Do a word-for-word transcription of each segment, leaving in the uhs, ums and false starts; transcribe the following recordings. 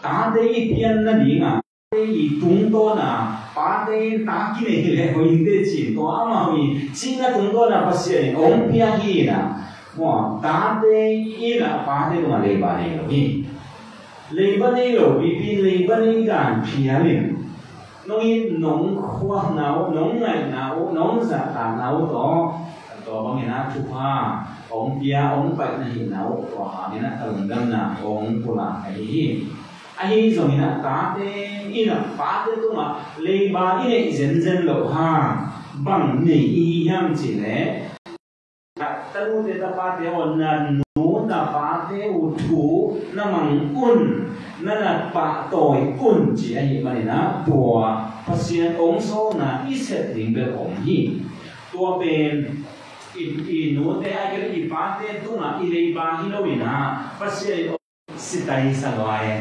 Tate i pian nadingah, tate i tungtawna, pate in ta kinei hileh hoih inteh cih tua amau i cihna tungtawna Pasian in hong pia hi inah. Mua, tate inah pate tungah leiba nei lo hi. Leiba nei lo pipi, leiba nei dan phial in. Nong it nong khuakna uh, nong ngaihna uh, nong zahtakna uh tawh, tua bangin ah thupha hong pia, hong paih na hihna uh, tua hangin ah ka lungdamna hong pulak ahi hi. Ahi zongin ah tate in ah pate tungah leiba i neih zenzen loh hang bang nei i hiam cih leh, tanute tapate aw, na nu na pate uh thu na mang un, na na pahtawi un, ci ahih manin ah tua Pasian hong sawlna i sep ding bel om hi. Tua pen i, i nute a kei i pate tungah i leiba hi lo inah Pasian in sitai sa lua e.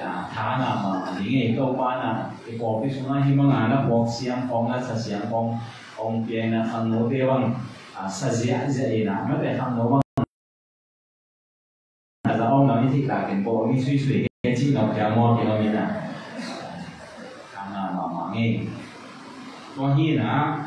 Ah, tha ngah mahmah ding e. Topa na i pawlpi sungah hih banga na puak siang khawng, na sa siang khawng hong pia inah, khangnote bang, ah, sa ziahziah inah, mate khangno bang na za om lam i thik takin pawl mi suisui ke cih nop pia maw, ki nop inah. Tha ngah mahmah ngei. Tua hi inah,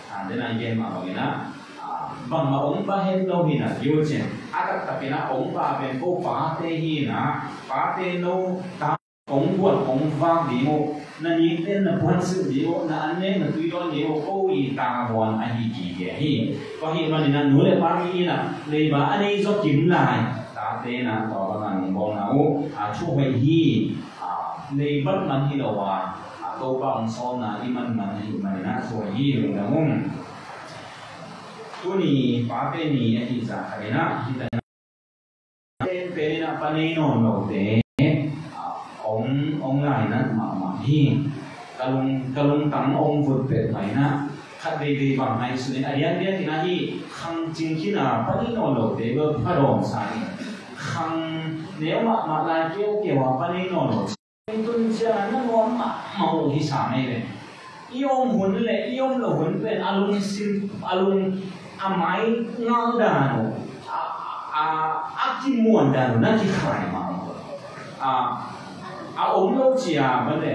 ah, den a gen mah bangin ah, ah, bangmah hong pha het lo hi inah, kio cin. A taktak inah hong pha pen ko pate hi inah, pate no ta hong buan hong vak ding uh, na nikten na puansilh ding uh, na annek na tuidawn ding uh, ko i tavuan ahi gige hi. Tua ahih manin ah nu le pa mi inah leiba a nei zaw kim lai, tate inah tua banga nong bawlna uh, ah, thu hoih hi. Ah, leibat man hi lo a, ah, Topa hong sawlna i man man ahih manin ah tua hi lungdam ung. Tuni pate ni ahi zah khat inah, hih tan pen pen inah pa nei nawn lote, ah, hong, hong lainat mahmah hi. Ka lung, ka lungtang hong vut pet mah inah, khat veivei bang ngaihsun in a diakdiak inah hih khang cing khin a pa nei nawn lote bel pha dawm sa in, khang neu mahmah lai keukeu a pa nei nawn lo. Tun ciang a na nuam mahmah uh hi sa mei ve. I om hun le i om lo hun pen a lungsim, a lung, a mai ngal dan uh, a, a, a kimuan dan uh na kikhai mahmah uh. A, a om lo cia, mate,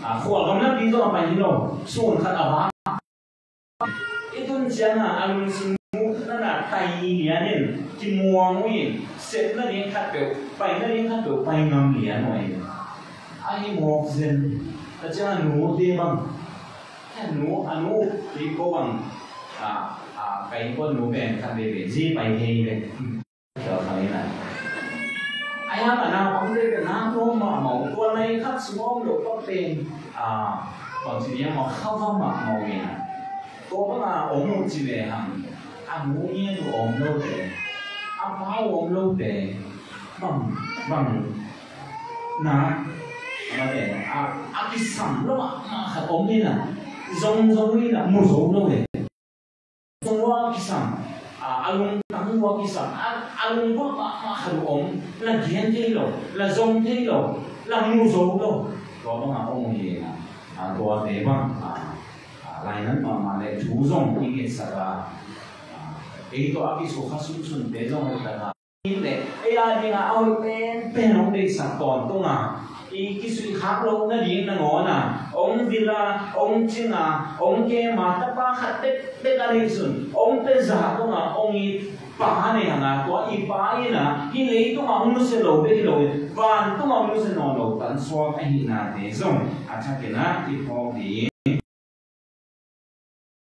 a, khualgam na pi zong a pai hi lo, sun khat a vak. I tun ciangin a lungsim uh na na tai lian in, kimuang uh in, sep nading khat peuh, pai nading khat peuh pai ngam lian uh in. A hi mawk zen. A ciang a nu te bang, a nu, a nu, i ko bang, a, a, kai ko nu pen khat veve zi pai hei ve. Tua kha in a. A hiang a na pang te pen na nuam mahmah uh, tua nai khat sung om lo pa pen, a, bang ci diam a, kha va mahmah uh in a. Tua bang a om uh ci ve hang. A nu ngiat uh om lo te, a pa uh om lo te, bang, bang na, a, a kisam lo mahmah khat om in a. Zong zong in a, mu zo lo e. Sung lua kisam, a, a lungtang lua kisam, a, a lungvut mahmah khat uh om, la gen thei lo, la zong thei lo, la mu zo lo. Tua bang a om uh hi a, a, tuate bang, a, a, lainat mahmah le thu zong i ngetsak a, a, ei tawh a kisukha sunsunte zong hoihtak a, in le, ei a dingin a hoih penpen hong deihsak tawntung a, i kisuih khak loh nading nangawn a, hong vil a, hong cing a, hong kem a, tapa khat bekbek a neihsun hong pia zah tung a, hong it pa nei hang a, tua i pa in a, hih leitung a hong nusia lo bek hi lo in, vantung a hong nusia nawn lo tansuak ahihnate zong a thakin a i phawk ding.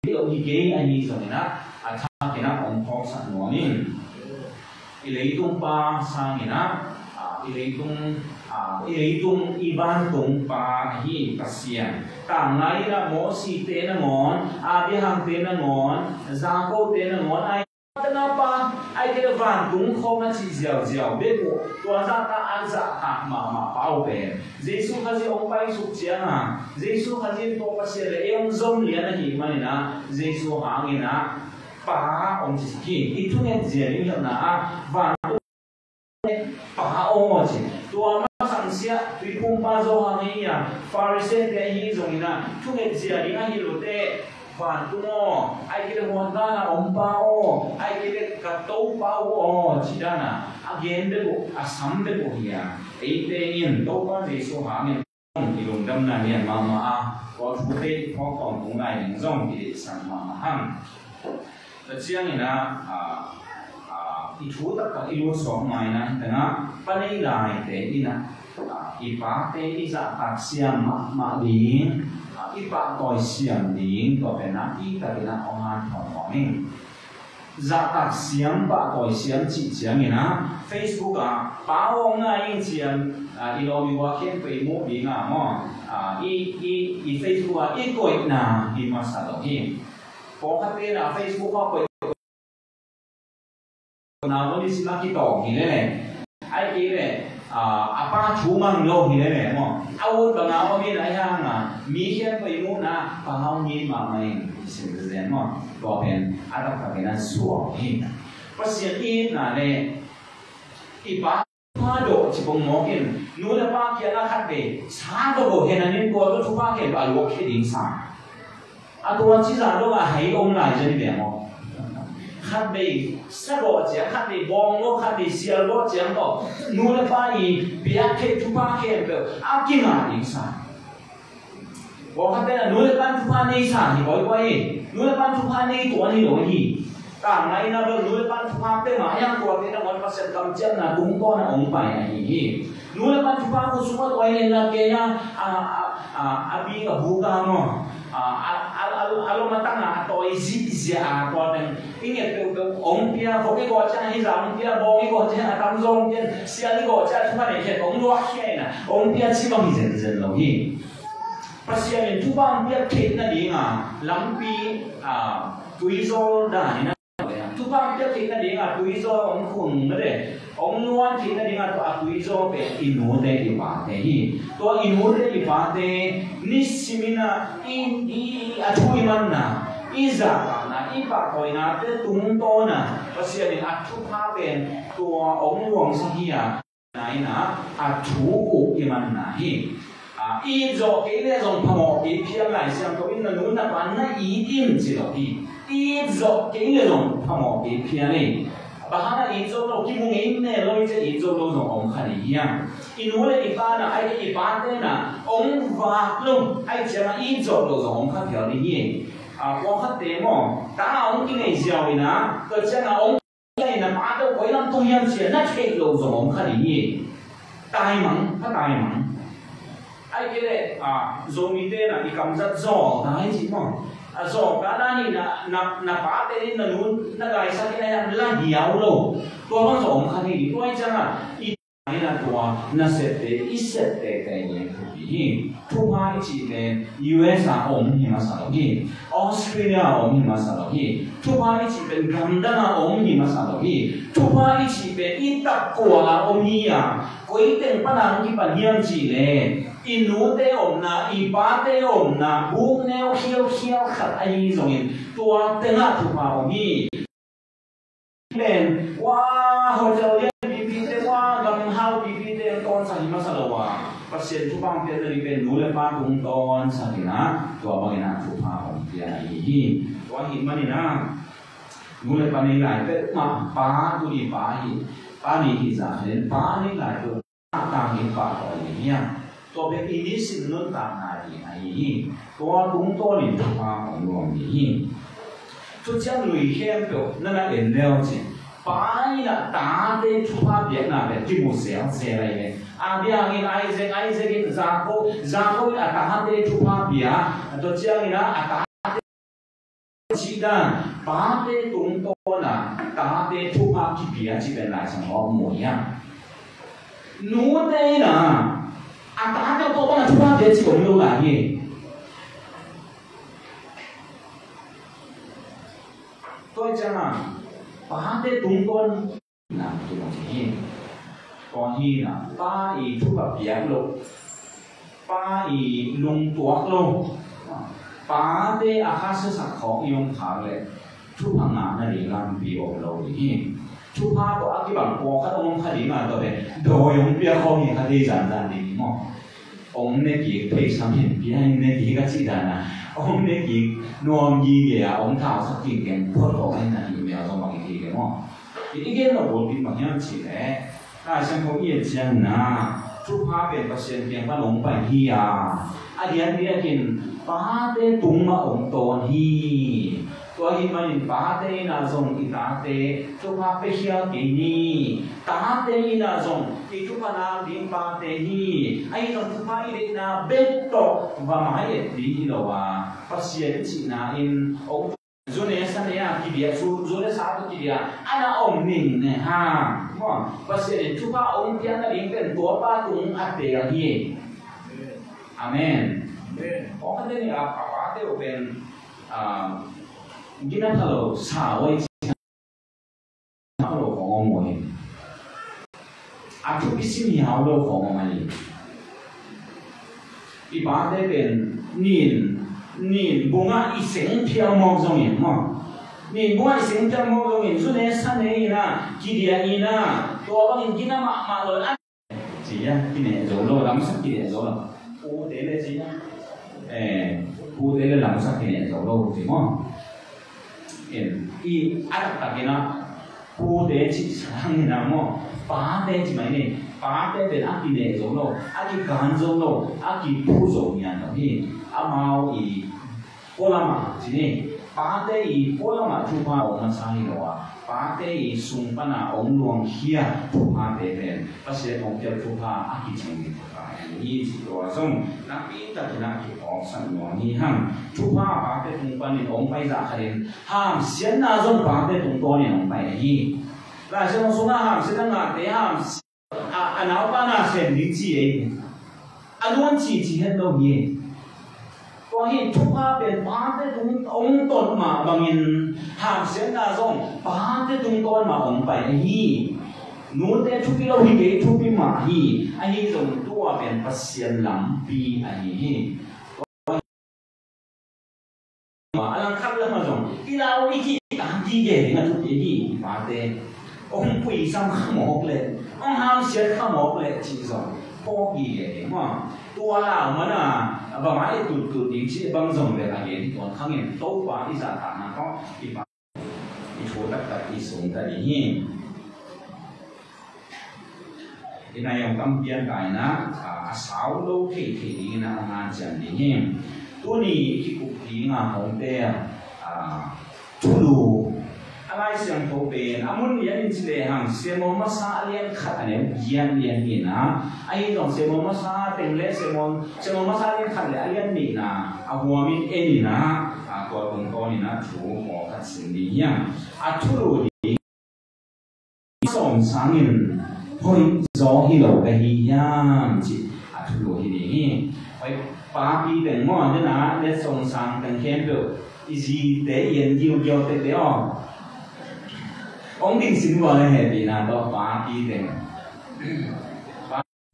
Hi lo hi kei ahi zongin ah, a thakin ah hong phawksak nuam in. I leitung pa sangin ah, ah, i leitung, ah, i leitung i vantung pa ahi Pasian. Tanglai in ah Mosite nangawn, Abraham-te nangawn, Jacob-te nangawn, ai Tana pa, ai kei vantung khawng a cih ziauziau bek uh, tua zahta a zahtak mahmah pa uh pen Jesu Khazih hong paisuk ciangin, Jesu Khazih tua Pasian le ei hong zom lian ahih manin ah, Jesu hangin ah Pa hong cisak hi. I thunget zia ding hilhna ah vantung Pa aw ci. Tua masang sia, tuiphumpa Johan ahi a, Pharisee-te ahi zongin ah, thunget zia ding ahi lote, vantung aw, ai kei le huan dan a om Pa aw, ai kei le ka Topa uh aw, ci dan a, a gen bek uh, a sam bek uh hi a. Eite in Topa Jesu hangin i lungdamna lian mahmah a, tua thute i phawk tawntung lai ding zong i deihsak mahmah hang. Tua ciangin ah, ah, ah, i thu taktak i lut suak mai na, hih tengah pa nei laite in ah, ah, i pate i zahtak siam mahmah ding, ah, i pahtawi siam ding, tua pen ah i takin ah hong hanthawn nuam ing. Zahtak siam, pahtawi siam cih ciangin ah, Facebook ah pa hong ngai ing ciang, ah, i lawm i guak khempeuh i muh ding ah maw, ah, i, i, i Facebook ah i koihna hi masa lo hi. Pawlkhat pen ah Facebook ah koih na, tua ni sim a kitawng hi lele. Ai kei le, ah, a pa thu mang lo hi lele maw. A ut bang a om in ah, ahi hang ah mi khempeuh i muhna pa hong ngei mahmah ing, i sim zen maw. Tua pen a taktak in ah zuau hi. Pasian i itna le i pa thupha dawh ci pongmawk in, nu le pa kiangah khat vei sa dawh hen a nin, tua tawh thupha khen bah luak khia ding sa. A tua ci zah dong a hei om lai zen ve maw. Khat vei sa gawh ciang, khat vei bawng gawh, khat vei sial gawh ciang tawh nu le pa i biak theih thupha khempeuh a kingah ding sa. Pawlkhat pen ah nu le pa in thupha nei sa hi kawikawi hi. Nu le pa in thupha nei tuan hi lo hi. Tang ngai na bel nu le pa in thupha pia mah hiam, tua pen ah Pasian kamciamna tungtawn ah hong pai ahi hi. Nu le pa in thupha khut sung ah tuai len la kei a, a, a, a, a bik a buk a maw. A, a, a, a, a lom a tang a, a tawi zihziah a, tua pen i nget peuhpeuh hong pia, vok i gawh ciang a hizah hong pia, bawng i gawh ciang a tamzaw hong pia, sial i gawh ciang a thupha nei khempeuh hong luak khia in ah hong pia ci bang hi zenzen lo hi. Pasian in thupha hong piak theih nading a lampi, a, tuizawl dan in ah, thupha hong piak theih nading a tuizawl hong khun na le, hong nuan theih nading a tua a tuizawl pen i nute i pate hi. Tua i nute i pate nisim in ah i, i, i a thu i manna, i zahtakna, i pahtawinate tungtawn ah Pasian in a thupha pen tua hong luangsak hi a, na in ah a thu uh i manna hi. A, i it zawh kei le zong phamawh kei phial Lai Siangtho in na nu na pa na it in ci lo hi. I it zawh kei le zong phamawh kei phial hi. Bang hang a it zo lo, kimu ngei ne lo i ci a it zo lo zong om kha ding hiam? I nu le i pa na, ai i pate na hong vak lo, ai ciang a it zawh lo zong om kha phial ding hi. A, pawlkhatte maw, ta a hong kinei ziau in ah, tua ciang a hong Lai na pa tawh koi lam tung hiam sia na theih loh zong om kha ding hi. Taimang, ka taimang. Ai kei leh, a, Zomite na i kamzat zawlta hi cih maw. A zawlta na hi na, na, na pate in na nu, na gaisak in a hiam la hiau lo. Tua bang zong om kha ding hi. Tua hi ciangin, i na tua, na septe, i septe te ni thupi hi. Thupha i cih pen U S a om hi masa lo hi. Australia a om hi masa lo hi. Thupha i cih pen gamdang a om hi masa lo hi. Thupha i cih pen i takkua a om hi a. Koi teng pan a hong kipan hiam cih leh, i nute omna, i pate omna, buk neu khialkhial khat ahi zongin, tua tengah thupha om hi. Pen, ua, hotel lian pipite, ua, gamhau pipite tawmsak hi masa lo a, Pasian thupha hong piakna ding pen nu le pa tungtawn sak in a, tua bangin a thupha hong pia ahi hi. Tua ahih manin a, nu le pa nei lai peuhmah, pa tuni pa hi, pa ni hi zah in, pa nei lai peuh tangin pahtawi ding hiam? Tua pen i nisim nuntakna ding ahi hi. Tua tungtawnin thupha hong luang ding hi. Thuciam Lui khempeuh na na en leu cin, pa in a tate thupha piakna pen kimu zelzel ahi ve. Abraham in Isaac, Isaac in Jacob, Jacob in a tate thupha pia, tua ciangin a, a tate cih dan, pate tungtawn a tate thupha kipia cih pen Lai Siangtho ah mu hiam? Nute in a, a tate tawh bang a thupha pia cih om lo lai hi. Tua hi ciangin, pate tungtawn na tua hi. Tua hi na, pa i thupha piak lo, pa i lungtuak lo, pate a kha siasak khawng i om khak leh, thupha ngahna ding lampi om lo ding hi. Thupha tawh a kibang pawlkhat om kha ding a, tua pen dawi hong piak khawng hi kha thei zanzan ding hi maw. Hong ne kik thei sam hin pia, hong ne kik a cih dan a, hong ne kik nuam gige a, hong thau sak kik keng phot khawng hi na hi mel zong bang hi kei keng maw. I gen lo bulpi bang hiam cih leh, Lai Siangtho i et ciangin a, Thupha pen Pasian kiang pan hong pai hi a, a diakdiakin pate tung mah hong tawn hi. Tua ahih manin pate in ah zong i tate thupha piakhial kei ni. Tate in ah zong i thupha nak ding pate hi. Ahi zong thupha i deihna bek tawh va mai et ding hi lo a, Pasian cihna in hong zu ne sa ne a kidiah, zu, zu ne sa tawh kidiah a na om ning ne hang. Maw, Pasian in thupha hong piakna ding pen tuapa tung a teel hi. Amen. Amen. Hong khat te ni a, a pate uh pen, ah, gina pha lo sa oi ci pha lo khong om oi. A thupi sim hiau lo khong om ahi. I pate pen nin, nin bungah i seng phial mawk zongin maw. Nin bungah i seng phial mawk zongin zu ne sa ne in ah, kidiah in ah, tua bangin gina mahmah lo. Ci a, kineh zo lo, lamsak kineh zo lo. Pute le ci a. Eh, pute le lamsak kineh zo lo ci maw. En, i a taktak in ah, pute ci sang in ah maw. Pate ci mai ni, pate pen a kineh zo lo, a kikan zo lo, a kiphu zo ngian lo hi. Amau i pualamah ci ni, pate i pualamah thupha hong masa hi lo a, pate i sung pana hong luangkhia thuphate pen Pasian hong piak thupha a kicing ding thupha hi ci. Tua zong nakpi takin a kiphawksak nuam hi hang. Thupha pate tung panin hong pai zah khatin hamsiatna zong pate tungtawnin hong pai hi. Laisiangtho sungah hamsiatna ngahte hamsiat a, a naupa na sem ding ci ei. A nuan ci ci het lo hi. Tua hi thupha pen pate tung hong ton mah bangin hamsiatna zong pate tungtawn mah hong pai ahi. Nute thupi lo hi kei, thupi mah hi. Ahi zong tua pen Pasian lampi ahi hi. A langkhat lamah zong i lau i kih tangki ge ding a thupi hi. I pate hong puisam kha mawk leh, hong hamsiat kha mawk leh cih zong phawk hi ge ding maw. Tua lau mana va mai tuttut ding cih bang zong bel a gen hi tuan khangin Topa i zahtakna tawh i pa i thu taktak i sung ta ding hi. I nai hong tampian ta in ah, a, a sau lo thei thei ding in ah hong hanciam ding hi. Tuni i kikup ding a hong tel, a, thulu. A Lai Siangtho pen a mun lian in ci lehang Samuel masa a lian khat a neu giat lian in ah, ahi zong Samuel masa teng le Samuel, Samuel masa a lian khat le a lian nihna a huam in en in ah, a, tua tungtawn in ah thu pawlkhat sim ding hiam. A thulu ding sawm sangin hoih zaw hi lo ka hi hiam cih a thulu hi ding hi. Hoih, papi teng maw, dena let sawm sang teng khempeuh i zite i en giugiau tete aw. Hong ding sin vua le hehpihna tawh papi teng.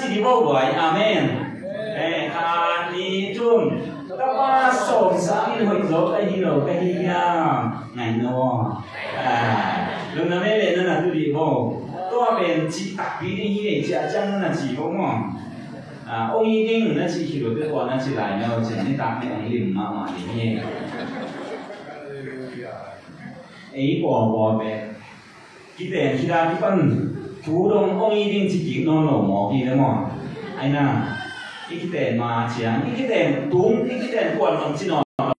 Ci di bo buai, amen. Eh, khat, nih, thum. Tapa sawm sangin hoih zaw ka hi lo ka hi hiam. Ngai no. Ah, lungna mele na na tu di bo. Tua pen ci takpi ding hi, ci a ciang na na ci bo maw. Ah, ong i ding na ci hi lo te tua na ci lai na ci ni tak ni ong lim mahmah ding hi. Ei pawl pawl pen kiten khida kipan thu dong ong i ding ci kik nawn lo maw, pi le maw? Ai na, i kiten ma ciang, i kiten tung, i kiten kuan ong ci nawn lo.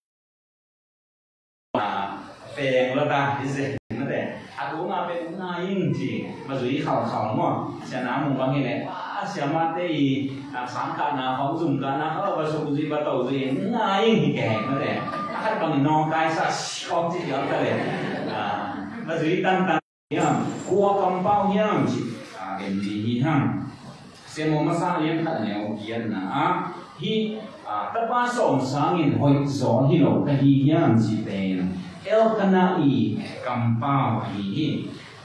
A, peng lo ta, i ze, mate. A tung a pen ong ngai ing ci, ma zui khalkhal maw? Sia na mung bang hi le, a, sia mate i, a, sang ka na, hong zum ka na, a, ba suk zui, ba tau zui, ong ngai ing hi keng, mate. A khat bang i nong kai sa, shok ci kiang ka le. A, ma zui tan tan. Hiam, kua kampau hiam ci, a, en ding hi hang. Samuel masa lian khat neu giatna ah, hih, a, tapa sawm sangin hoih zaw hi lo ka hi hiam ci pen Elkanah i kampau ahi hi.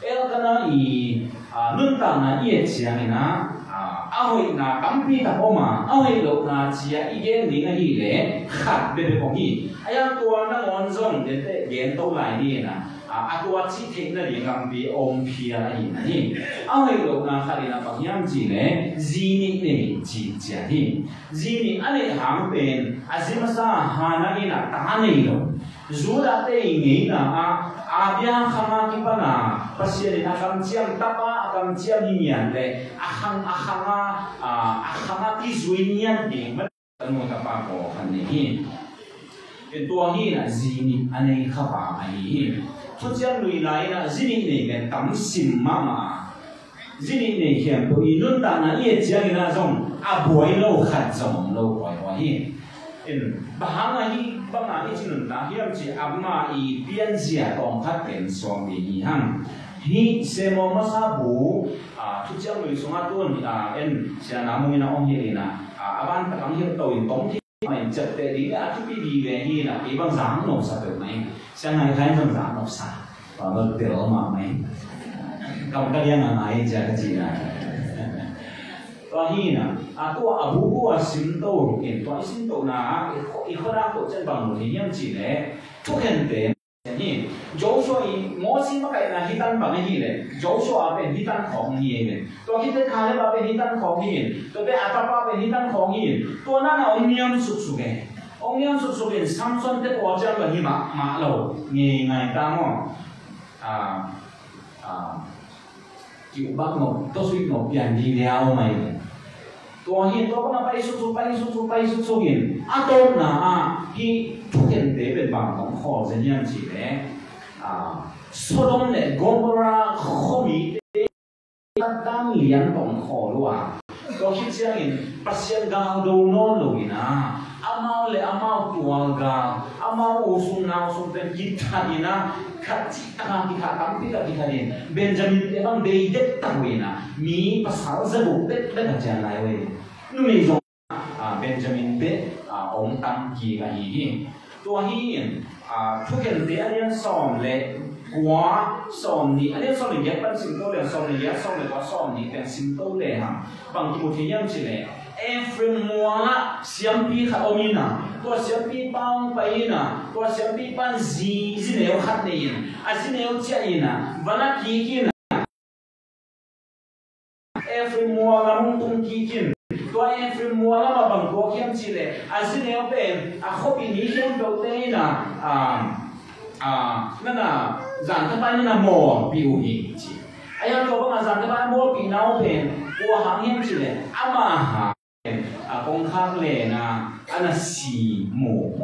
Elkanah i, a, nuntakna i et ciangin ah, a, a hoihna tampi tak om a, a hoih lohna cia i gen ding ahih leh khat bebek om hi. A, a tua nangawn zong dente gen to lai ni na. A, a tua cih theih nading lampi a om phial ahih na hi. A hoih lohna khat in a bang hiam cih leh zi nih nei cih ciat hi. Zi nih a neih hang pen a zi masa Hannah in a ta nei lo. Judah te i ngeina ah Abia khang a kipan a Pasian in a kamciam tapa a kamciam hi ngiat leh a khang a khang a, a, a khang a kizui ngiat ding. Tanu tapa pawlkhat nei hi. Tua hi in ah zi nih a nei kha pa ahi hi. Thuciam Lui lai in ah zi nih nei pen tam sim mahmah a, zi nih nei khempeuh i nuntakna i et ciangin ah zong a buai lo khat zong om lo kawikawi hi. Bang hang a hih banga i ci nuntak hiam cih, ama i pianzia tawmkhat pen suak ding hi hang. Hih Samuel masa bu, a, Thuciam Lui sungah tun, a, en siana mungin a om hi in ah, a, a ban tak ang hilh to in tong thei mah in ciapteh ding le a thupi ding le hi in ah, kei bang zang nopsa peuhmah in, sia ngai kha in zong zang nopsa. Tua bel tel mahmah in. Kam ka liang a ngai cia ka cihna. Tua hi in ah, a tua a bubu a simto in, tua i simtona ah, i kho, i khuadak toh cian bang mu thei hiam cih leh, thukhente hi. Joshua i Mosi makaihna hitan bang ahih leh, Joshua pen hitan khawng hi e. Tua khit teh Caleb a pen hitan khawng hi in, tua teh a tapa pen hitan khawng hi in, tua nana hong niam suksuk e. Hong niam suksuk in Samson te pawl ciang bang hi mahmah lo. Ngei ngai ta maw? A, a, kiuh bak nop, tua sui nop pian di liau mai. Tua hi, tua bang a pai suksuk, pai suksuk, pai suksuk in, a tawpna ah hih thukhente pen bang tawh khawl zen hiam cih leh, a, Sodom le Gomorrah khomite dan lian tawh khawl uh a. Tua khit ciangin Pasian galdo nawn lo in ah, amau le amau tualgal, amau u sung nau sung pen kithat in ah, khat cih taka kithat, tampi tak kithat in, Benjamin te bang bei dektak uh in ah, mi pasal za guk bekbek a cian lai uh in. Numei zong, a, Benjamin bek, a, hong tam kik ahi hi. Tua hi in, a, Thukhente a lian sawm le kua, sawm nih, a lian sawm le giat pan simto le sawm le giat, sawm le kua, sawm nih pen simto le hang. Bang kimu thei hiam cih leh, Ephraim mual ah siampi khat om in ah, tua siampi pa hong pai in ah, tua siampi pan zi, zineu khat nei in, a zineu ciah in ah, van a kik in ah, Ephraim mual lam hong tung kik in. Tua Ephraim mual lam ah bang tuak hiam cih leh, a zineu pen a khuapi mi khempeuhte in ah, a, a, nana, zanthapai nana mawlpih uh hi ci. A, tua banga zanthapai a mawlpihna uh pen kua hang hiam cih leh, ama hang a kongkhak len a, a na si mu.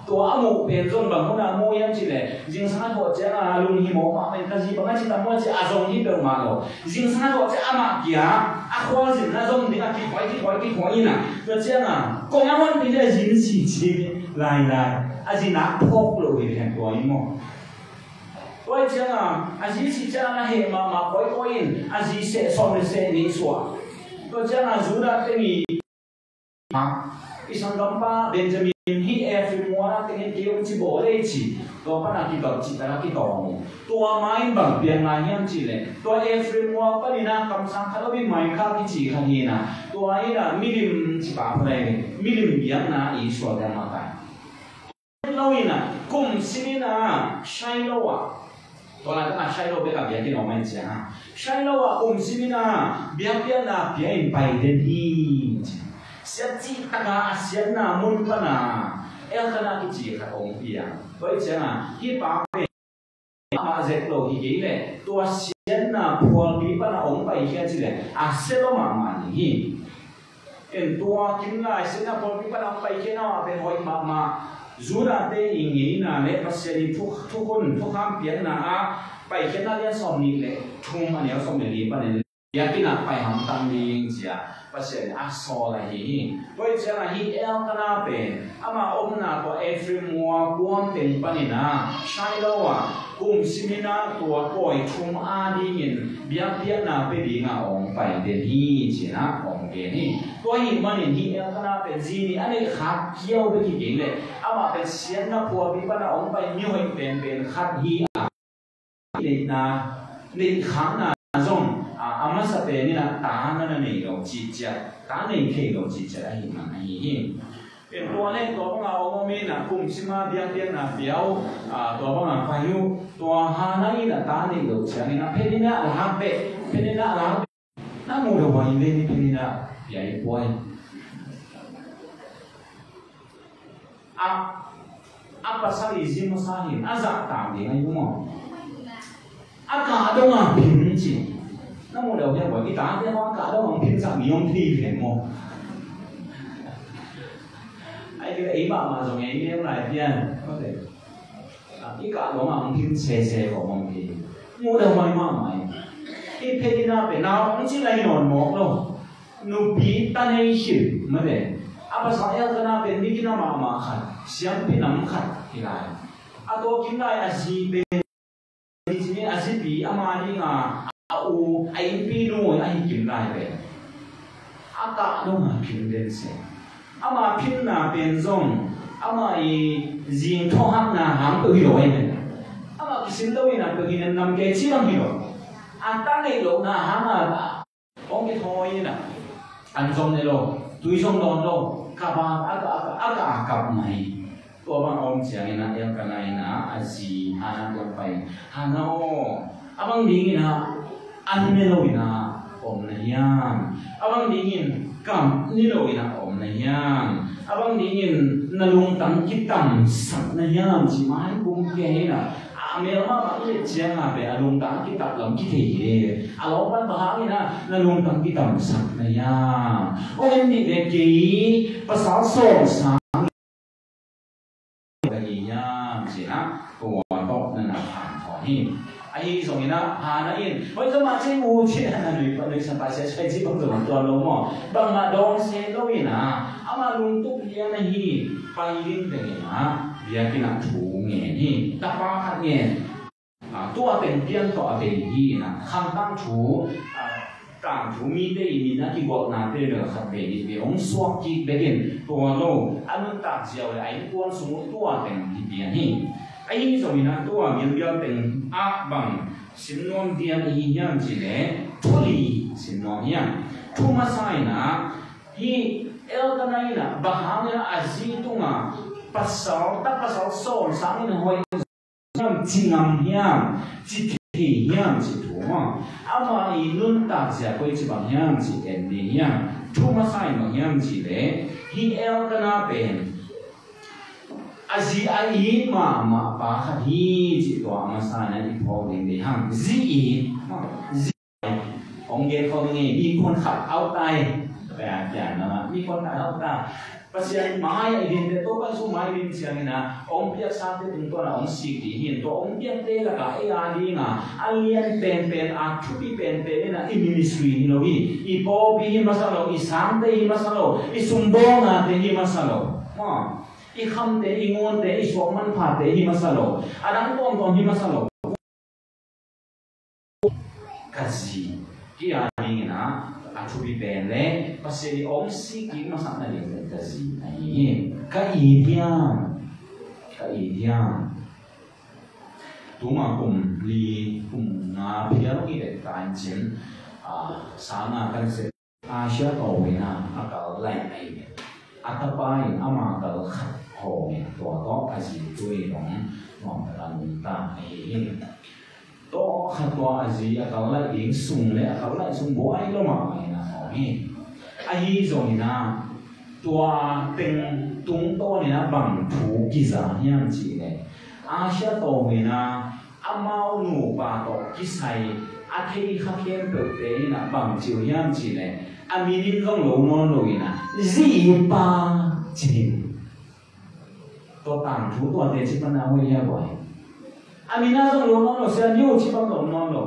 Tua a muh pen zong bang hun a mu hiam cih leh, zingsang a thawh ciang a lunghimawh mahmah in, ka zi bang a ci tam maw ci a zong hi peuhmah lo. Zingsang a thawh ciang amah kia a khualzinna zong ding a kikhuai, kikhuai, kikhuai in ah, tua ciang a kong a honpih leh a zi in si ci lailai. A zi nak phawk lo hi hen tua in maw. Tua hi ciang a, a zi si ciang a heh mahmah kawikawi in, a zi seh sawm le seh nih suah. Tua ciang a Judah teng i, ha, i sanggampa Benjamin hi Ephraim mual ah teng in kei hong ci bawl ei ci. Tua pan a kitawng cih tak a kitawng uh. Tua ma in bang piang lai hiam cih leh, tua Ephraim mual pan in a kamsang khat om in, Maikha kici khat hi in a, tua in a milim ci pa pha lai, milim biakna i sual ding a makai lo in a, kum sim in a Shiloh ah, tua lai tangah Shiloh bek a biakinn om a, in ciang a, Shiloh ah kum sim in a biakpiakna pia in pai den hi. Siat cih tak a, a siatna mun pan a Elkanah kici khat hong piang. Tua hi ciang a, hih pa pen amah zek lo hi kei leh, tua siatna phualpi pan a hong paikhia cih leh a sia lua mahmah ding hi. En, tua kim lai siatna phualpi pan a hong paikhiatna mah pen hoih mahmah. Judah te i ngeina le Pasian i thu, thukhun, thukham piakna ah Paikhiatna lian sawm nih le thum, a neu sawm le li pan in, biakinn ah pai hamtang ding ci a Pasian in a sawl ahi hi. Tua hi ciang a, hih Elkanah pen ama omna tua Ephraim mual kuam teng pan in a, Shiloh ah kum sim in a, tua pawi thum a dingin biakpiakna pia ding a hong pai den hi ci in a hong gen hi. Tua ahih manin hih Elkanah pen zi nih a neih khak kiau bek hi kei leh, amah pen siatna phualpi pan a hong pai mi hoih penpen khat hi a, neihna, neih khakna zong, a, a masa pen in a ta na na nei lo cih ciat, ta nei thei lo cih ciat ahih man ahi hi. Pen tua leh tua bang a hong om in a, kum sim a biakpiakna pia uh, a, tua bang a pai uh, tua Hannah in a ta neih lo ciangin a, phen in a lak beh, phen in a lak beh. Na mu lo, wa in le ni phen in a pia i puai. A, a pasal i zim masa hi, a zahtak ding a hi maw. A kah dong a phin ci. Na muh deuh hiam, i tate hong kah dong hong phin sak ni hong thei pen maw? Ai, ti ei mahmah zong ei neu lai pian. I kah dong hong phin sese ko hong thei. Muh deuh mai mahmah. I phe i na pen nau hong ci lai nawn mawk lo. Nupi ta nei khin mate. A pasal Elkanah pen mi kina mahmah khat, siampi nam khat hi lai. A tua kim lai a zi pen, zi zi a zipi ama dinga a u, a innpi nu a hi kim lai pen a kah dong a kim den se. Ama phinna pen zong ama i zing thawhakna hang peuh hi lo ahi pen. Ama kisin lo ina peuh hi, nam kei ci bang hi lo. A ta neih lohna hang a hong kithawi ina, an zong ne lo, tui zong dawn lo, kap a, a kap, a kap, a kap, a kap mai. Tua bang a om ciangin a Elkanah ina a zi Hannah kiang pai. Hannah aw, a bang dingin a an ne lo ina om na hiam? A bang dingin kam ni lo ina om na hiam? A bang dingin na lungtang kitamsak na hiam? Ci mai kum kei ina. A mel mahmah i et cianga pen a lungtang a kitak lam kithei hi. A lawpan bang hangin a na lungtang kitamsak na hiam? Ong en nih ve, kei pasal sawm sang ka hi hiam, ci-in a tua tawh na na phan thawn hi. Ahi zongin a Hannah in, hoi, zomah ci u, ci-in a na nui pa, nuihsan pa sia sia ci bang zomah tuan lo maw? Bangmah dawng se lo in a, amah lungtup lian ahi, pai ding tengin a biakinn ah thu ngen hi. Tapa khat ngen. A, tua teng pian tawh a bei hi in a, khang tangthu, a, tangthu mite i min a kigolhnate bel khat bei nih ve, hong suak kik bekin tua lo, a nuntak ziau le a innkuan sung uh tua teng hi pian hi. Ahi zongin a tua Gilgal teng ah bang sin nuam diam i hi hiam cih leh thu li sin nuam hiam? Thu masa in a, hih Elkanah in a bang hangin a a zi tungah pasal, ta pasal sawm sangin hoih hiam, ci ngam hiam, ci thei hiam, ci thu maw? Amah i nuntak zia koi ci bang hiam, ci en ding hiam? Thu masa in bang hiam cih leh hih Elkanah pen a zi a it mahmah pa khat hi, ci tua a masa in a i phawk ding ding hang. Zi it maw? Zi Hong gen khawng ing ei, mi khuan khat autai. Pia, pia na, mi khuan khat autai. Pasian mai a i dinte, Topa Jesu mai i din ciangin a, hong piaksate tungtawn a hong sik ding hi in, tua hong piakte lakah ei a dinga a lian penpen, a thupi penpen in a i ministry hi lo hi. I pawlpi hi masa lo, i sangte hi masa lo, i sumbawlnate hi masa lo. Maw, i khamte, i ngunte, i suak manphate hi masa lo. A dang tuamtuam hi masa lo. Ka zi. Hih a dingin a, a thupi pen le Pasian i om sik kik masak nading pen ka zi ahi hi. Ka it hiam? Ka it hiam? Tuma kum li, kum nga phial i vet ta in cin, a, sang a kan sep Asia tawh in a, a kal laih ahi. A tapa in ama kal khat hawm in, tua tawh a zi tui dong nuam taka nungta ahi hi. Tawh khat tua a zi a kal laih ding sung le a kal laih sung buai lo mahmah in a hawm hi. Ahi zongin a, tua teng tungtawn in a bang thu kiza hiam cih leh, Asia tawh in a, amau nupa tawh kisai a thei kha khempeuhte in a bang ci uh hiam cih leh, a min in zong lo nawn lo in a, zi it pa ci hi. Tua tangthu tuate ci pan a hoih hia buai. A min a zong lo nawn lo, Sia Nio ci bang lo nawn lo.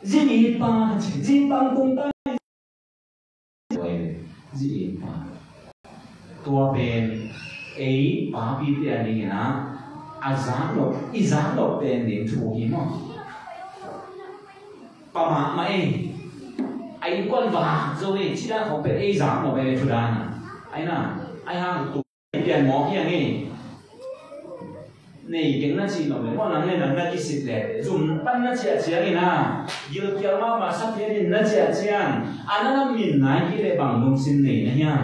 Zi it pa ci, zi bang tung ta. Tua pen ei papite a dingin a, a zak lo, i zak lo pen ding thu hi maw? Pa mahmah ei. A innkuan vak zo ei, ci dan khawng pen ei zak lo ei thu dan a. Ai na, ai hang tu pian mawk hiang ei. Nei keng na cih nop leh, maw, nang le nang na kisit leh, zum pan na ciah ciangin a, gilkial mahmah sapian in na ciah ciang, a na na min nai kei leh bang lungsim nei na hiam?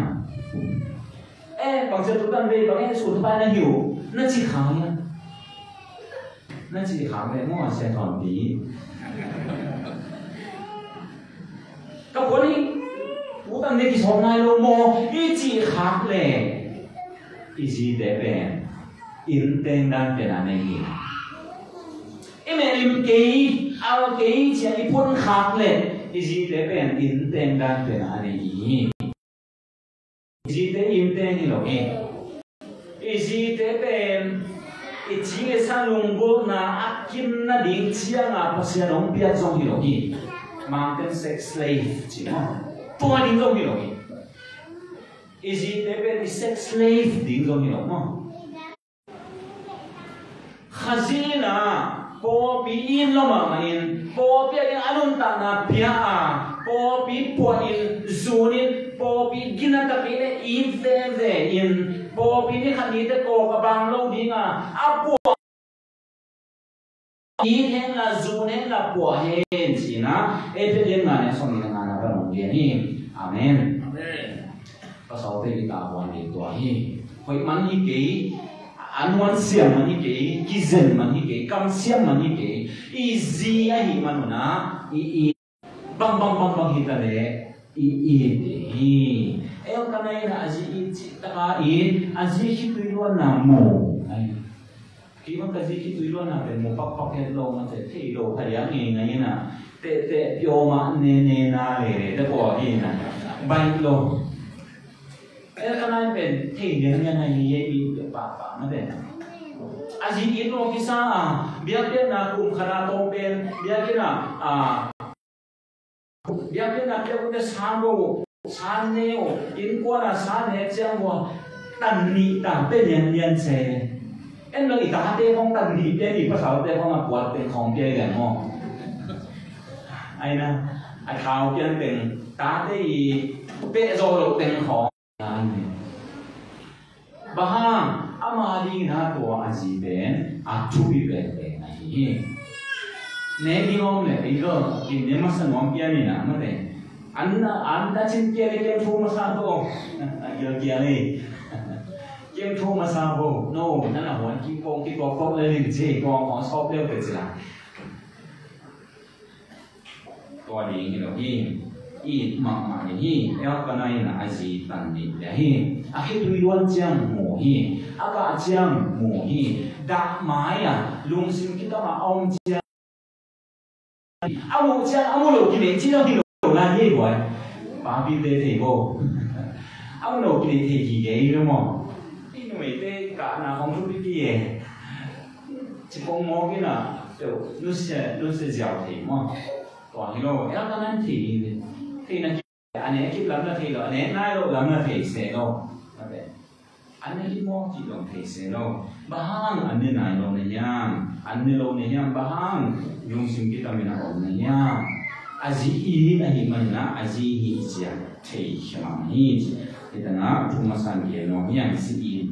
Eh, bang ciah tu kan vei, bang eh, sulpa na hi uh, na ci khak hiam? Na ci khak leh, maw, a sia thawnpi. Ka puan hi, tu kan vei kisawm nai lo maw, i ci khak leh, i zite pen inn teng dan pen a nei hi. I mehlim kei, al kei ci-a i phun khak leh, I zite pen inn teng dan pen a nei hi. I zite inn teng hi lo hi. I zite pen i cing i sa lunggulhna a kim nading cianga Pasian hong piak zong hi lo hi. Mangten sex slave ci maw, tua ding zong hi lo hi. I zite pen i sex slave ding zong hi lo maw. Khazih in ah pawlpi it lo mahmah in, pawlpi a ding a nuntakna pia a, pawlpi puahin, zunin, pawlpi gina takin a it veve in, pawlpi ni khat ni teh kawk a bang lo dinga a puah, it henla, zun henla, puah hen ci-in ah Efesa lian nga, neu sawmnih le ngana pan hong gen hi. Amen. Amen. Pasalte i tavuan ding tua hi. Hoih man hi kei, a nuan siam man hi kei, kizen man hi kei, kamsiam man hi kei. I zi ahih man un ah i, i bang bang bang bang hi ta leh i, i it ding hi. Elkanah in ah a zi it cih tak a it, a zi khitui luanna mu. Ai. Kei bang ka zi khitui luanna pen mu pakpak het lo, mate thei lo, pha liang ngeingai in ah, tehteh piawmah nene na lele te pua hi in ah, baih lo. Elkanah pen thei lianlian ahi hi, i pahpah mate. A zi it lo kisa a, biakpiakna kum khat a tawm pen biakinn ah, a, biakpiakna piak uh teh sa go, sa ne uh, innkuan ah sa ne ciang uh, tan nih ta pia lianlian se. En lo, i tate khong tan nih pia ni, pasalte khong a puat teng khong pia lian maw. Ai na, a thau pian teng, tate i peh zawh loh teng khong. Bang hang, ama dingin ah tua a zi pen a thupi penpen ahi hi. Ne ding om le, ei lo, kin ne masa nuam pian in ah, mate. An na, an na cin pian le kem thu masa ko. A gial gial ei. Kem thu masa ko. No, na na huan ki kong ki kok kok le ling ci, kong kong sop leu pe ci la. Tua ding hi lo hi. It mahmah ding hi. Elkanah in ah a zi tan nih ding hi. A khitui luan ciang mu hi. A kah ciang mu hi. Dah mai a, lungsim kitam a om ciang, a muh ciang a mu lo kinei ci lo hi lo lai hi buai. Papite thei bo. A mu lo kinei thei hi gei lo maw. I numeite kahna khong thupi pi e. Ci pong mawk in ah, teu, nusia, nusia ziau thei maw. Tua hi lo, Elkanah in thei hi. Theihna kip, a nek kip lam na thei lo, a nek nai lo lam na thei se lo. Mate. An ne hi maw cih zong thei se lo. Bang hang an ne nai lo na hiam, an ne lo na hiam, bang hang lungsim kitam in a om na hiam. A zi it ahih man in ah, a zi hih ciang thei khia mah hi ci. Hi tan ah thu masa in gen nuam hi hang, zi it.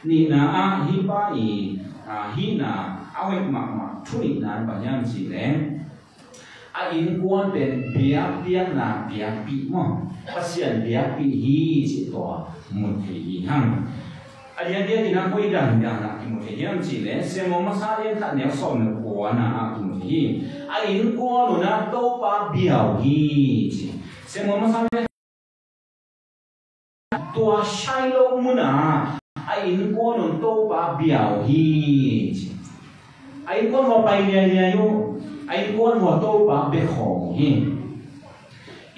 Nihna ah hih pa i, a, hihna a hoih mahmah thu nihna in bang hiam cih leh, a innkuan pen biakpiakna biakpih maw, Pasian biakpih hi cih tua mu thei hi hang. A diakdiak in ah koi dan dan ah kimu thei hiam cih leh, Samuel masa lian khat neu sawm le kuana ah kimu thei hi. A innkuan un ah Topa biau hi ci. Samuel masa lian tua Shiloh mun ah a innkuan un Topa biau hi ci. A innkuan uh a pai liailiai uh, a innkuan uh a Topa bia khawm uh hi.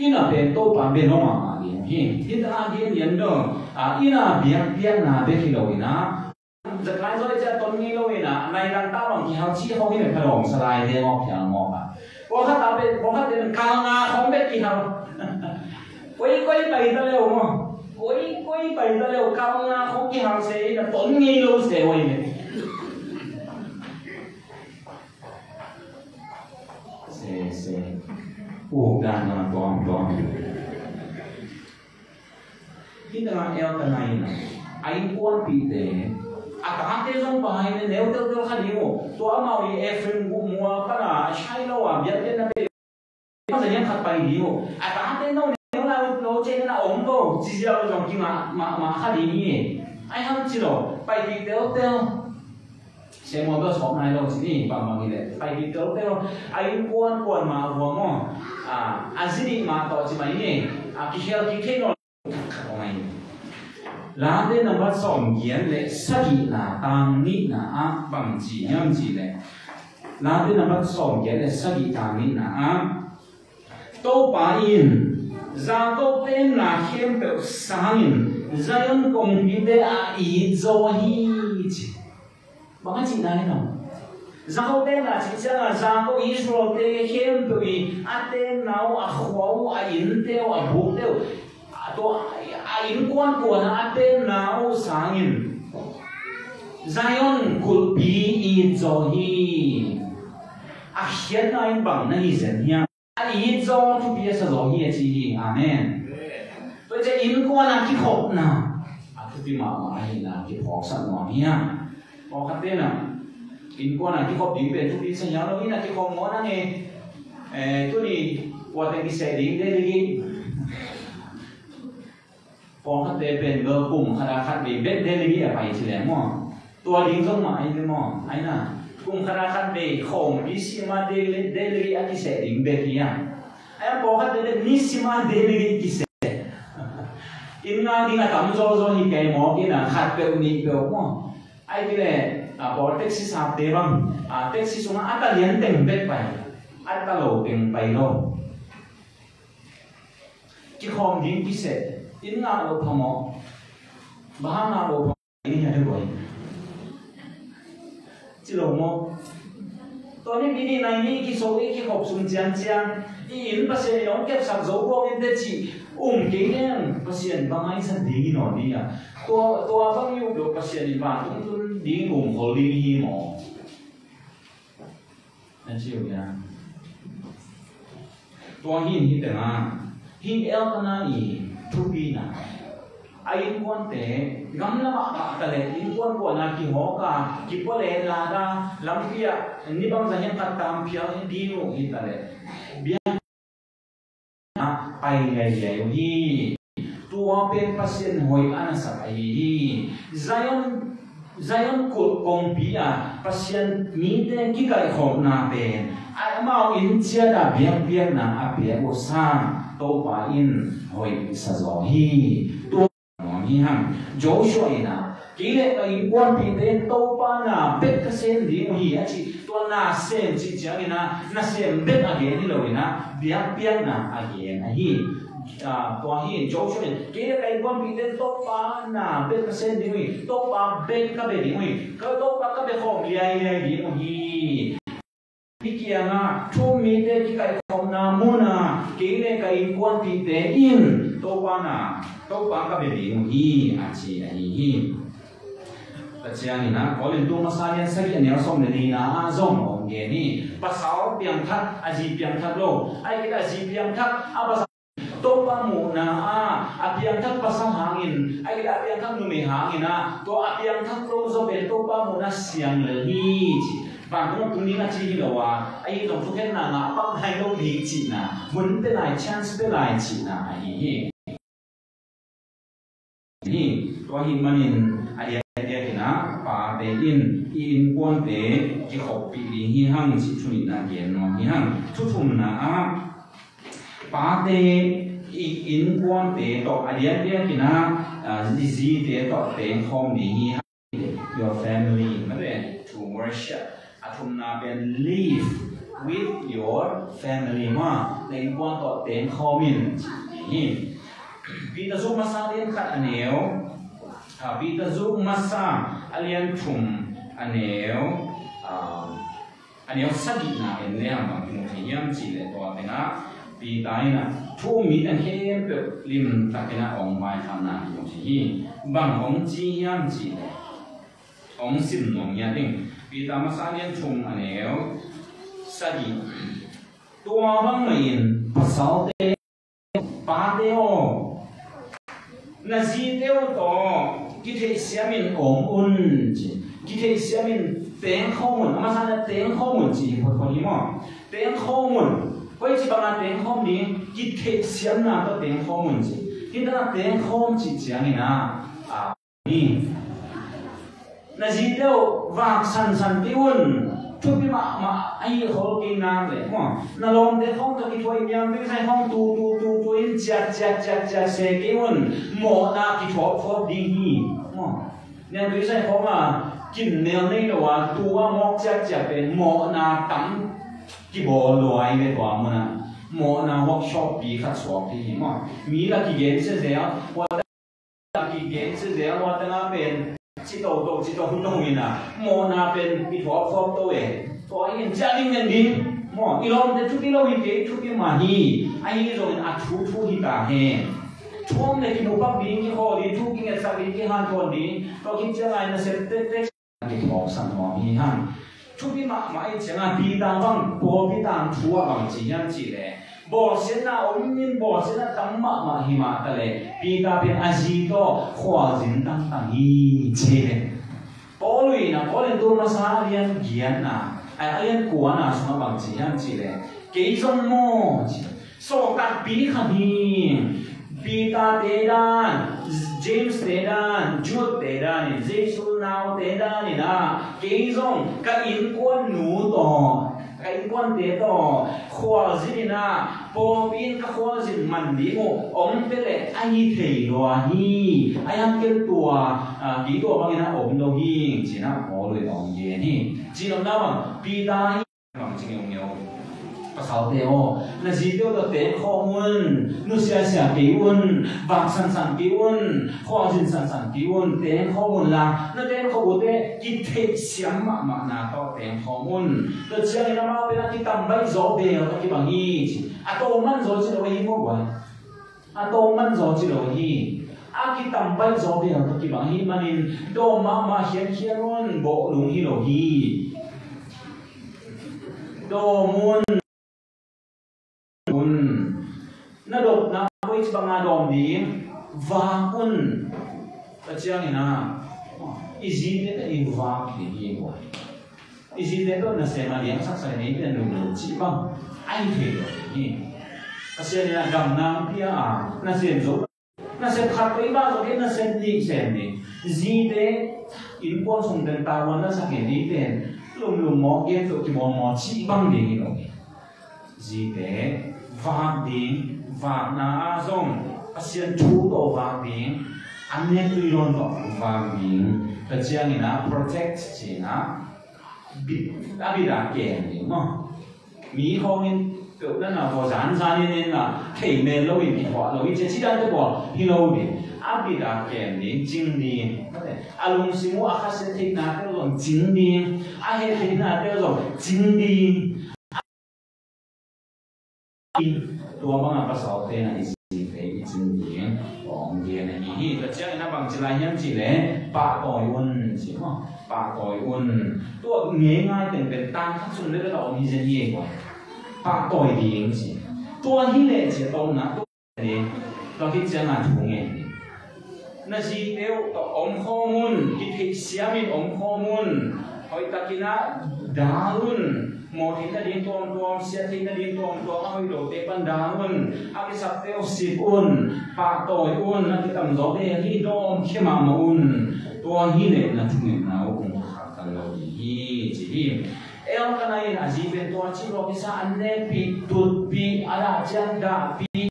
Inn ah pen Topa bia nawn mahmah ding uh hi. Hih tak ah gen lian dong, a, inn ah biakpiakna bek hi lo in ah, zakai zaw le cia ton ngei lo in ah, nai lang ta bang kihal cih khawng hi, meh pha dawm salai te ngawk phial ngawk a. Pawlkhat ta pen, pawlkhat te pen kal nga khawng bek kihal. Koi koi pai ta leu maw. Koi koi pai ta leu, kal nga khawng kihal se in ah, ton ngei lo se oi meh. Se, se. Uk dan na tuam, tuam. Hih tengah Elkanah in a innkuanpihte, a tate zong pai ne, neu teltel kha ding uh. Tua amau i Ephraim guk mual pana a Shiloh a biakpiakna pen masa hiam khat pai ding uh. A tate no neu lai uh, no cih na om ko, ci ziau zong kingah mahmah kha ding hi. Ai hang ci lo, paipih teltel. Samuel bel sawm nai lo ci ni, bangbang hi leh paipih teltel. A innkuan kuan mah uh a maw, a, a zi nih mah tawh ci mai ni. A, kikhel kik thei nawn lo khat khat om ahi. Late nambat sawmgiat le sagihna tang nihna ah bang ci hiam cih leh, Late nambat sawmgiat le sagih tang nihna ah, Topa in Jacob tenna khempeuh sangin Zion kongpite a it zaw hi, ci. Bang a cihna hi lo? Jacob tenna cih ciangin Jacob, Israel-te khempeuh i a tenna uh, a khua uh, a innte uh, a bukte uh, a tua, a innkuan kuan a a tenna uh sangin Zion kulhpi it zaw hi. A khiatna in bang na hi zen hiam? A it zaw thupi a sa zaw hi, a ci hi. Amen. Tua ciang innkuan a kikhopna a thupi mahmah ahihna kiphawksak nuam hi hang. Pawlkhatte na innkuan a kikhop ding pen thupi sa hiam lo, inn a kikhop maw na nge, eh, tuni kuate kiseh ding, Delhi gei. Pawlkhatte pen bel kum khat a khat vei bek Delhi a pai ci leng maw? Tua ding zong mah ahi ve maw? Ahi na, kum khat a khat vei khawmpi sima Delhi, Delhi a kiseh ding bek hi a. Ahi a, pawlkhatte pen nisima Delhi kiseh. Inn ngak ding a tam zawzaw hi kei maw, inn a khat peuh nih peuh maw? Ahi kei leh a, pawl taxi sapte bang a, taxi sungah a ta lian teng bek pai, a ta lo teng pai lo. Kikhawm ding kiseh, inn ngak lo phamawh, bang ngak lo phamawh, inn hi a deuh ahi. Ci lo maw? Tua ni, mi nih nai mi kiso i kikhop sung ciangciang i inn Pasian in hong kepsak zo buak in teh ci um kei leng Pasian bang a i zat ding i nawn ding a. Tua, tua bang i up lo Pasian in vantung tun ding um khol ding hi maw? Na ci uh hia? Tua hi in hi teng a, hi Elkanah i thupina. A innkuante gamla mahmah ta leh innkuan kuan a kihawk a, kipua leh lak a, lampi ah ni bangzah hiam khat tam phial ding uh hi ta leh, biak a pai leilei uh hi. Tua pen Pasian hoih a nasak ahi hi. Zion, Zion kulh kongpi a Pasian mite kikaihkhopna pen a, amau inn ciat a biakpiakna a piak uh sang Topa in hoih sa zaw hi. Tua nuam hi hang. Joshua in a, kei le ka innkuanpihte in Topa na bek ka sem ding uh hi, a ci. Tua na sem cih ciangin a, na sem bek a gen hi lo in a, biakpiakna a gen ahi. Ah, tua hi Joshua in, kei le ka innkuanpihte in Topa na bek ka sem ding uh hi, Topa bek ka bia ding uh hi, ka Topa ka bia khawm liailiai ding uh hi. Hih kiangah thu um mite kikaihkhopna munah kei le ka innkuanpihte in Topa na, Topa ka bia ding uh hi, a ci ahi hi. Tua ciangin a, Korin tu masa lian sagih a neu sawm le lina ah zong hong gen hi. Pasal piangthak, a zi piangthak lo, ahih kei leh a zi piangthak a pasal Topa muhna ah a piangthak pasal hangin, ahih kei leh a piangthak numei hangin a, tua a piangthak lo zaw pen Topa muhna siang lel hi, ci. Vantung tung ding a ci hi lo a, ahi zong thukhenna ngah pak nai lo ding cihna, hun pia lai, chance pia lai cihna ahi hi. Hi, tua ahih manin a diakdiakin a, pate in i innkuante kikhoppih ding hi hang cih thu nihna gen nuam hi hang. Thu thumna ah, pate i innkuante tawh a diakdiakin a, a, zite tawh tengkhawm ding hi hang. Your family, mate, to worship. A thumna pen live with your family, ma, na innkuan tawh tengkhawm in, hi. Peter zu masa lian khat a neu, a, Peter zu masa a lian thum a neu, a, a neu sagihna en le hang bang kimu thei hiam cih leh, tua tengah Peter in a thu um mi teng khempeuh limtakin a hong vaikhakna kimu thei hi. Bang hong ci hiam cih leh, hong sim nuam hi a ding. Peter masa lian thum a neu sagih. Tua bang mahin pasalte, pate aw, na zite uh tawh kitheihsiam in om un, ci. Kitheihsiam in tengkhawm un, a masa na tengkhawm un ci hi photphot hi maw? Tengkhawm un. Koici banga tengkhawm ding? Kitheihsiamna tawh tengkhawm un ci. Hih tana tengkhawm cih ciangin a, a, hi. Na zite uh vak sansan kei un. Thupi mahmah ahi khol kei nak leh, maw, na lawmte khawng tawh kithuah in, niangtui zai khawng tu tu tu tu in ciat ciat ciat ciat se kei un. Mawhna kithuah phot ding hi, maw. Niangtui zai khawng a kinnel nei lo a, tu a mawk ciat ciat pen mawhna tam kibawl luai ve tua mun ah. mawhna workshop pi khat suak hi hi maw. Mi la kigen sia zel, hua la kigen sia zel, hua tanga pen ci toto, ci toto in a, mawhna pen i thuak thuak to e. Tua in ciah ding nen ding maw, i lawmte thupi lo hi kei, thupi mah hi. Ahi zongin a thu thu hi ta hen. Thu om le kimupak ding, kikhawl ding, thu kingetsak ding, kihanthawn ding, tua khit ciangin a nasep tektek kithawksak nuam hi hang. Thupi mahmah i ciangin Peter bang pawlpi tangthu ah bang ci hiam cih leh, bawlsiatna om in, bawlsiatna tam mahmah hi mah ta leh Peter pen a zi tawh khualzin tangtang hi ci hi. Paul in a, Paul in tul masa a lian giatna, ai, a lian kuana sungah bang ci hiam cih leh, kei zong maw ci, sawltakpi khat hi. Peter te dan, James te dan, Jude te dan in, Jesu naute dan in a, kei zong ka innkuan nu tawh, ka innkuante tawh khualzin in a, pawlpi in ka khualzin man ding uh om pia leh a hi thei lua hi. A hiang ken tua, a, kei tua bangin a om lo hi, ci-in a Paul in hong gen hi. Ci nopna bang, Peter hi. Bang ci ngeungeu. Pasalte aw, na zite uh tawh tengkhawm un, nusiasia kei un, vak sansan kei un, khualzin sansan kei un, tengkhawm un la, na tengkhawm uh teh kitheihsiam mahmahna tawh tengkhawm un. Tua ciangin amau pen a kitam baih zaw bel tawh kibang hi ci. A tawm man zaw ci lo hi maw guai. A tawm man zaw ci lo hi. A kitam baih zaw bel tawh kibang hi manin dawm mahmah khiankhian un, bawhlung hi lo hi. Dawm un, un. Na dopna koici banga dawm ding, vak un. Tua ciangin a, i zite tawh i vak ding hi guai. I zite tawh nasem a liangsaksak in ei pen lunglut cih bang a hi thei lo hi. Pasian in a gamna hong pia a, nasem zo, nasem khat tawh i vak zo kei, nasem nih sem ding. Zite innkuan sung teng tavuan na sak in ei pen lumlum maw, gen tawh kimawlmawl cih bang ding hi lo hi. Zite vak ding, vakna ah zong Pasian thu tawh vak ding, an nek tui dawn tawh vak ding. Tua ciangin a protect ci-in a bit, a bit a kem ding maw. Mi khawngin peuh na na vaw zanzan in en la thei mel lo in kikhuah lo in ci, ci dan te bawl hi lo ding. A bit a kem ding, cing ding. A lungsim uh a khasiat theihnate uh zong cing ding. A heh theihnate uh zong cing ding. Tua banga pasalte na i zite i cing ding hong gen ahi hi. Tua ciangin a bang ci lai hiam cih leh pahtawi un ci maw. Pahtawi un. Tua ngeingai teng pen tang khat sung le bel a om hi zen hi ei maw. Pahtawi ding ci. Tua hi leh ci a tawpna tua ding. Tua khit ciangin thu ngen ding. Na zite uh tawh omkhawm un, kitheihsiam in omkhawm un. Hoihtakin a dal un, mawh theih nading tuamtuam, siat theih nading tuamtuam, a hoih lote pan dal un, a kisapte uh sip un, pahtawi un, a kitamzaw bel hi, dawmkhia mahmah un. Tua hi leh na thungetna uh hong khaktan lo ding hi, ci hi. Elkanah in a zi pen tua cih lua kisa an nekpih, tutpih, a dah ciang dahpih,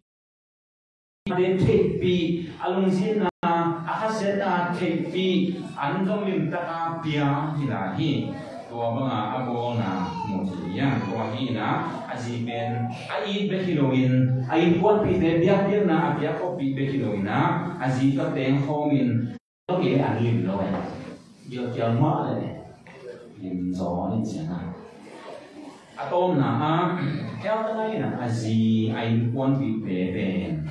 a den theihpih, a lungzinna, a khasiatna theihpih, an zong limtaka pia hi lai hi. Tua banga a bawlna mu thei hi hang. Tua hi in a, a zi pen a it bek hi loin, a innkuanpihte biakpiakna a piak khawmpih bek hi loin a, a zi tawh tengkhawm in, tawh kei an lim lo e. Gilkial mah le lim zaw in ciang a. A tawpna ah, Elkanah in a zi a innkuanpihte pen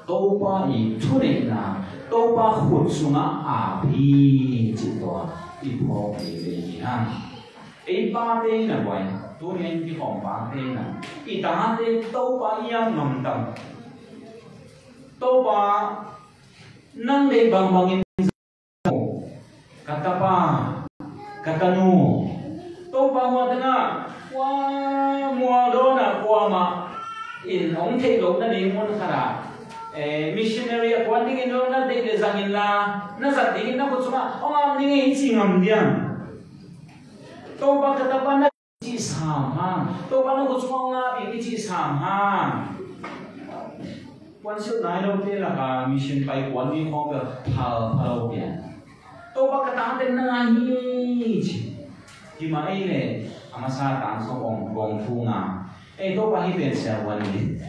Topa i thuneihna, Topa khut sungah ap hi cih tua i phawk veve hi hang. Ei pate in a buai, tuni in kikhawm pate in a, i tate Topa i ap ngam tam. Topa, nang deih bangbangin ka tapa, ka tanu, Topa, hua tengah, hua mual dawnah kuamah in hong theih loh nading mun khatah, eh, missionary a kuan dingin zong na deih le zang inla, na zat dingin na khut sungah hong ap ding hi ci ngam diam? Topa, ka tapa, na cih sam hang. Topa, na khut sungah hong ap ing i cih sam hang. Kuan silh nai lote lakah mission pai kuan ding khawng bel phal phal lo pian. Topa, ka tate na ngai hi ci. Hi mah ei leh a masa tang sawm om kong thu nga. Ei, Topa hi pen siavuan ni.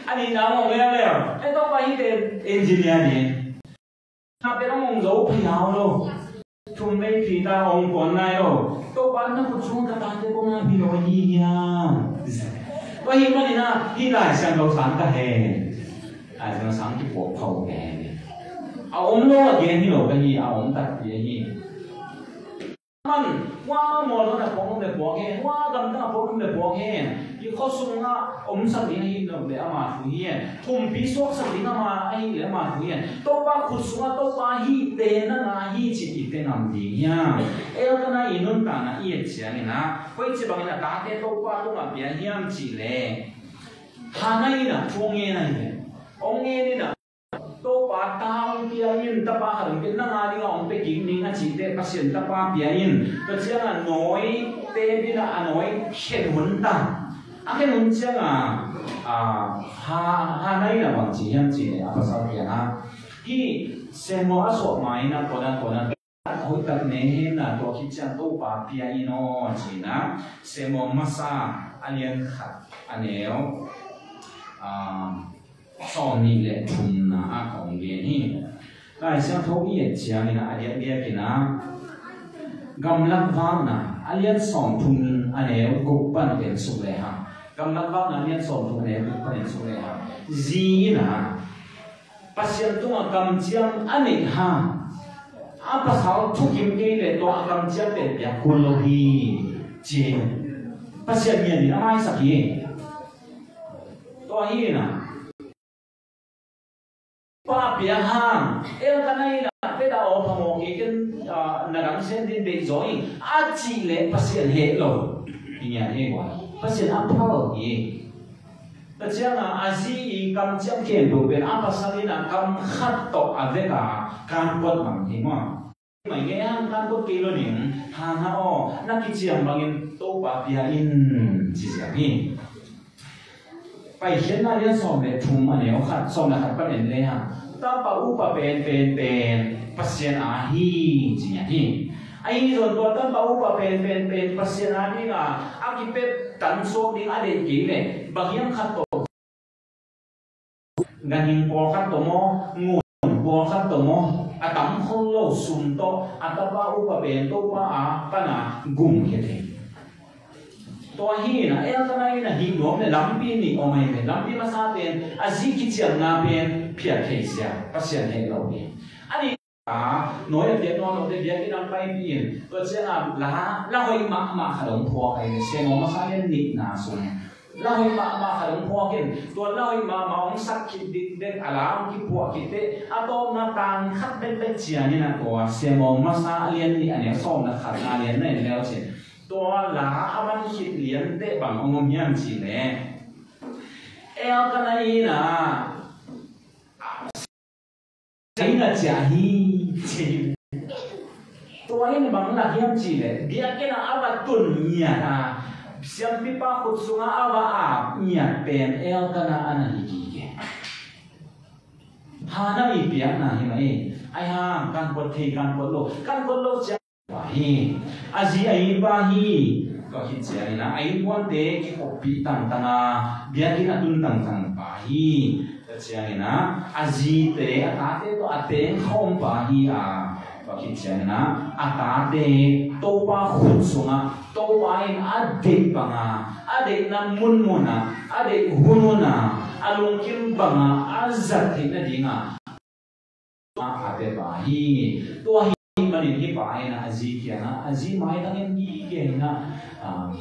A nihna mawh leuleu. Ei, Topa hi pen engineer ni. Kha pen a mong zo phai hau lo. Thum vei phi ta ong kuan nai lo. Topa na khut sung ka tate kong a phi lo hi hiam? Tua hi manin ah hih Lai Siangtho sang ka he. Lai Siangtho sang kipuak pha uh ka he. A om lo a gen hi lo ka hi, a om takpi ahi. Man, hua mawlna puak om le puak hen, hua gamdang a puak om le puak hen. Hih khua sungah omsak ding ahi lo le ama thu hi hen. Kumpi suaksak ding ama ahi le ama thu hi hen. Topa khut sungah Topa hihte na ngah hi ci-in i te ngam ding hiam? Elkanah i nuntakna i et ciangin ah, koici bangin a tate Topa tungah pia hiam cih leh, Hannah in ah thu ngen ahi ve. Hong ngen in ah, Topa ta hong pia in, tapa khat hong pia, nang a dingah hong pia kik ning a cih teh, Pasian tapa pia in. Tua ciangah nawi te dingah a nawi khen hun ta. A khen hun ciangah, ah, Ha, Hannah in ah bang ci hiam cih leh, a pasal kiangah, hih Samuel a suah ma in ah, kawnan, kawnan, hoih tak nei hen la, tua khit ciang Topa pia in aw ci-in ah, Samuel masa a lian khat a neu, ah, sawm nih le thumna ah kong gen hi. Lai Siangtho i et ciangin ah, a diakdiakin ah, Gamlak Vakna a lian sawm thum a neu guk pan en suk le hang. Gamlak Vakna a lian sawm thum a neu guk pan en suk le hang. Zi in ah Pasian tungah kamciam a neih hang, a pasal thukim kei leh tua a kamciam pen piak kul lo hi, ci. Pasian ngiat in a maisak hi. Tua hi in ah, pa pia hang, Elkanah in ah, peda aw phamawh kei ken, ah, na dang sem din deih zaw ing, a cih leh Pasian heh lo. Hi ngiat hi ua. Pasian a phal hi. Tua ciangah a zi i kamciam khempeuh pen a pasal in ah kam khat tawh a vek a, kan kuat bang hi maw? Mai ngei hang kan kuat kei lo ning, Hannah aw, na kiciam bangin Topa pia in ci ziau hi. Paikhiatna lian sawm le thum a neu khat, sawm le khat pan en le hang. Tapa upa pen, pen, pen Pasian a hi ci ngiat hi. Ahi zong tua tapa upa pen, pen, pen Pasian a dingah a kipep tan suak ding a deih kei leh, bang hiam khat tawh, ganhing pawlkhat tawh maw, ngun pawlkhat tawh maw, a tam khol lo sum tawh a tapa upa pen Topa a pana gum khia thei. Tua hi in ah, Elkanah in ah hih nuam le lampi nih om ahi ve. Lampi masa pen a zi kiciamna pen phiat thei sia, Pasian heh lo hi. A nih a, nawi a piak nawn lote biakinn ah paipih in, tua ciangah la, la hoih mahmah khat hong phuak ahi ve. Samuel masa lian nihna sung la hoih mahmah khat hong phuak in, tua la hoih mahmah hong sak khit dikdek a la hong kiphuak khit teh, a tawpna tang khat bekbek ciangin ah, tua Samuel masa a lian nih a neu sawm le khat a lian na en leu cin, tua la a man khit lian teh bang hong om hiam cih leh, Elkanah in ah, China cia hi, ci. Tua in bang na hiam cih leh, biakinn ah a va tun ngiat a, siampipa khut sungah a va ap ngiat pen Elkanah a na hi kik e. Hannah i piakna hi mah e. Ai hang, kan kuat thei, kan kuat lo, kan kuat lo cia pa hi. A zi a it pa hi. Tua khit ciangin ah, a innkuante kikhoppih tangtang a, biakinn a tun tangtang pa hi. Tua ciangin ah, a zite, a tate tawh a teng khawm pa hi a. Tua khit ciangin ah, a tate Topa khut sungah, Topa in a deih banga, a deihna munmunah, a deih hunhunah, a lungkim banga a zat theih nadingah a pia pa hi. Tua hi manin hih pa in ah a zi kiangah, a zi maitang in gige in ah, ah,